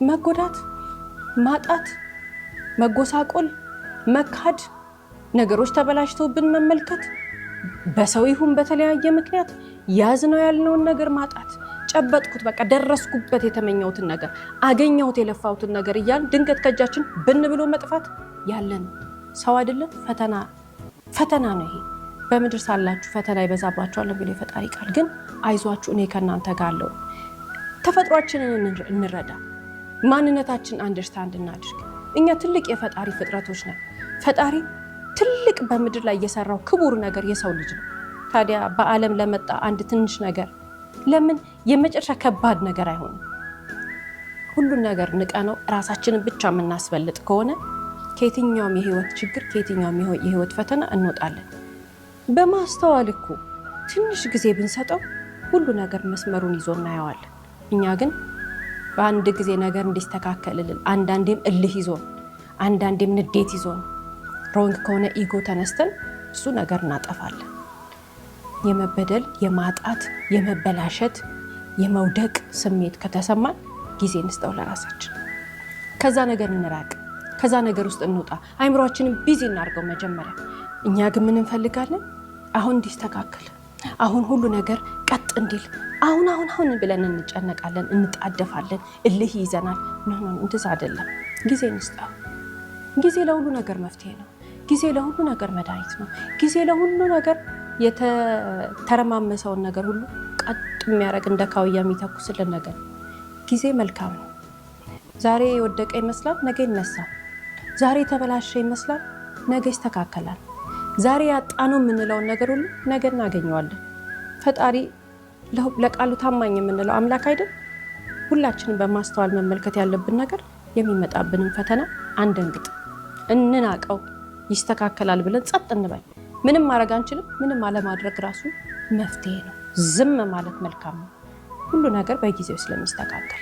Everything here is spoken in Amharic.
መጎዳት፣ ማጣት፣ መጎሳቆል፣ መካድ፣ ነገሮች ተበላሽተውብን መመልከት፣ በሰው ይሁን በተለያየ ምክንያት ያዝነው ያልነውን ነገር ማጣት፣ ጨበጥኩት፣ በቃ ደረስኩበት፣ የተመኘሁትን ነገር አገኘሁት፣ የለፋሁትን ነገር እያልን ድንገት ከእጃችን ብን ብሎ መጥፋት ያለን ሰው አይደለም። ፈተና ፈተና ነው ይሄ። በምድር ሳላችሁ ፈተና ይበዛባችኋል የሚለው የፈጣሪ ቃል ግን አይዟችሁ እኔ ከእናንተ ጋር አለሁ። ተፈጥሯችንን እንረዳ፣ ማንነታችንን understand እናድርግ። እኛ ትልቅ የፈጣሪ ፍጥረቶች ነን። ፈጣሪ ትልቅ በምድር ላይ የሰራው ክቡር ነገር የሰው ልጅ ነው። ታዲያ በዓለም ለመጣ አንድ ትንሽ ነገር ለምን የመጨረሻ ከባድ ነገር አይሆንም? ሁሉን ነገር ንቀነው ራሳችንን ብቻ የምናስበልጥ ከሆነ ከየትኛውም የህይወት ችግር፣ ከየትኛውም የህይወት ፈተና እንወጣለን። በማስተዋል እኮ ትንሽ ጊዜ ብንሰጠው ሁሉ ነገር መስመሩን ይዞ እናየዋለን። እኛ ግን በአንድ ጊዜ ነገር እንዲስተካከልልን አንዳንዴም እልህ ይዞን፣ አንዳንዴም ንዴት ይዞን፣ wrong ከሆነ ego ተነስተን ብዙ ነገር እናጠፋለን። የመበደል፣ የማጣት፣ የመበላሸት፣ የመውደቅ ስሜት ከተሰማን ጊዜ እንስጠው ለራሳችን። ከዛ ነገር እንራቅ፣ ከዛ ነገር ውስጥ እንውጣ። አይምሯችንን busy እናድርገው መጀመሪያ። እኛ ግን ምን እንፈልጋለን? አሁን እንዲስተካከል፣ አሁን ሁሉ ነገር ቀጥ እንዲል፣ አሁን አሁን አሁን ብለን እንጨነቃለን፣ እንጣደፋለን፣ እልህ ይይዘናል። No, no፣ እንደዛ አይደለም። ጊዜ እንስጠው። ጊዜ ለሁሉ ነገር መፍትሄ ነው። ጊዜ ለሁሉ ነገር መድኃኒት ነው። ጊዜ ለሁሉ ነገር የተተረማመሰውን ነገር ሁሉ ቀጥ የሚያደርግ፣ እንደ ካውያ የሚተኩስልን ነገር ጊዜ መልካም ነው። ዛሬ የወደቀ ይመስላል፣ ነገ ይነሳል። ዛሬ የተበላሸ ይመስላል፣ ነገ ይስተካከላል። ዛሬ ያጣነው የምንለውን ነገር ሁሉ ነገ እናገኘዋለን። ፈጣሪ ለቃሉ ታማኝ የምንለው አምላክ አይደል? ሁላችንም በማስተዋል መመልከት ያለብን ነገር የሚመጣብንን ፈተና አንደንግጥ፣ እንናቀው፣ ይስተካከላል ብለን ጸጥ እንበል። ምንም ማድረግ አንችልም። ምንም አለማድረግ ራሱ መፍትሄ ነው። ዝም ማለት መልካም ነው። ሁሉ ነገር በጊዜው ስለሚስተካከል።